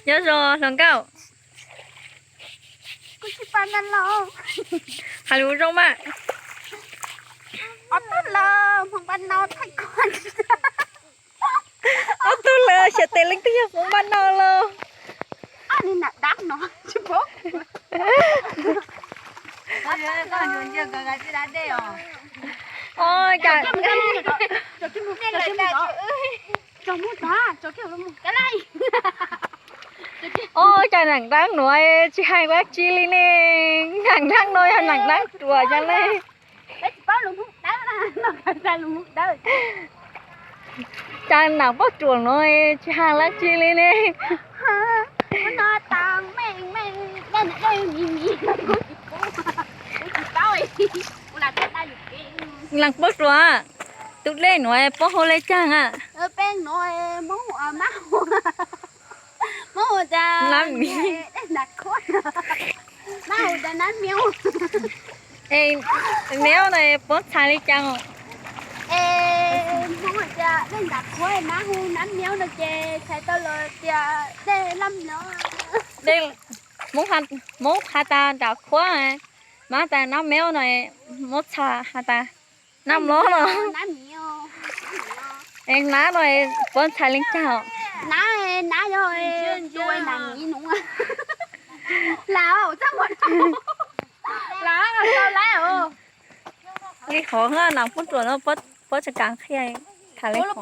Nyob zoo hluas nkauj. Hais lus zoo mas. Ob tug lawm, xyov tes leej twg yog Hmoob Npaj No los. Ua cas neeg dab nuav tsis hais dab tsi li ne? Neeg dab no yog neeg dab ruam yog ne? Cas neeg poj ruam nuav tsis hais dab tsi li ne? Neeg poj ruam, tus dej nuav puab hu le caag a? Nab miv. Nab miv no puab txhais li cas? Dej, Hmoob has tas nram khuab, mas has tas nab miv no, Hmoob txhais has tas nab mlob no. Es nab no puab txhais li caag? Li qhov neeg poj ruam no puab tsis kam qhia, tham li qhov.